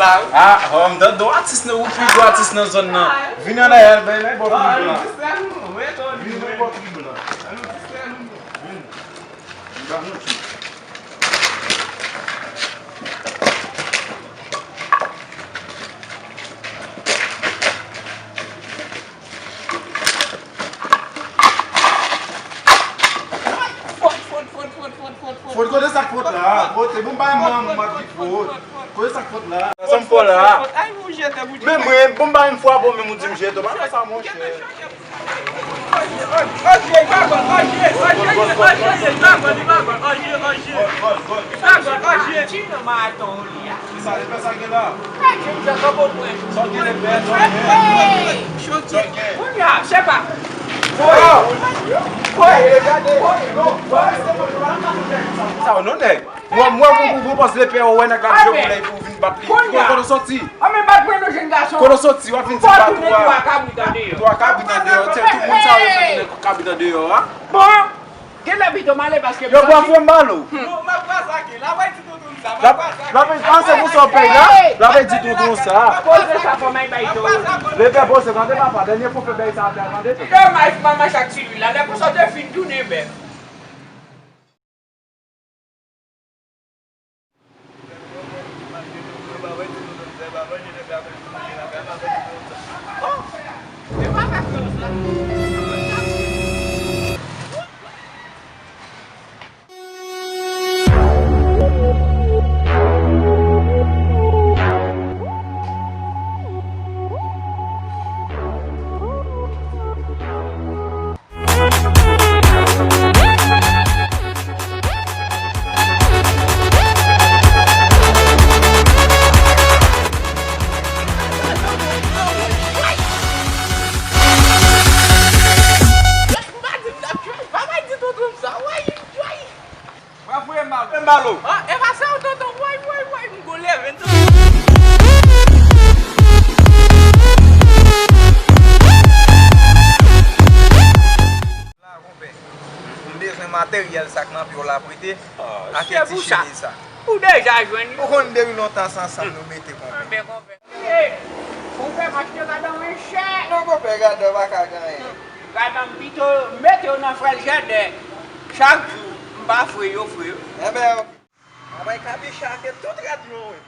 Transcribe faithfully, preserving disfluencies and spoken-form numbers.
Ah, oh, m tande w atis nan, ou pi gwo atis nan zòn nan. Vin annayè, al bay nan bò tribò la. Vin nan bò tribò la. Vin. M pa montre. Fwot, kote sa k fwot la? Fwot, se bon, bay manman ki fwot. Kote sa k fwot la? Sa m fè la? Men mwen, bon, bay m fwa, bon, men m di m jete, pa fè sa, monchè. Sa gen la? Sa w gen, lepè, sa w gen? Sa w gen? Kounye a, se pa. Sa w non, nèg? Mwen, mwen, mwen, mwen, mwen panse lepè, ou wè nèg la ap jwe pou lè pou vin bat li. Kote w soti? Kote w soti? W ap vin di bat ou a. Twa kabrit andeyò. Tout moun sa yo se kabrit andeyò a. Bon. Genlè pito m ale paske m santi. Yo, bwafre m bal ou. Non, m ap pa sake. L ap di tonton sa. M ap pa sake. L ap di, an, se pou sa w pèy la. L ap di tonton sa. Poze sa pou mwen bay tonton. Lepè poze, tande papa. Dènye fwa w fè bèy sa atè, tande. Domaj manman chak ti lwi la. Lè konsa w te fin tounen bèf. Bwafre m bal ou. Ah, e pa sa w tonton. Woy, woy, woy, m gon leve tonton. La, konpè. M bezwen materyèl sa k nan pye w la prete. Ah, ak ti chemiz sa. Ou deja jwenn yo. Ou konn depi lontan se ansanm nou mete, konpè. Anben, konpè. Ey, konpè, m achte gadan mwen chè. Non, konpè, gadan pa ka gen anyen. Gadan m pito mete yo nan frèl jèdè. Chak jou, m pa fre yo, fre yo. Enben, anmay kabicha ke tout rad nou, wi.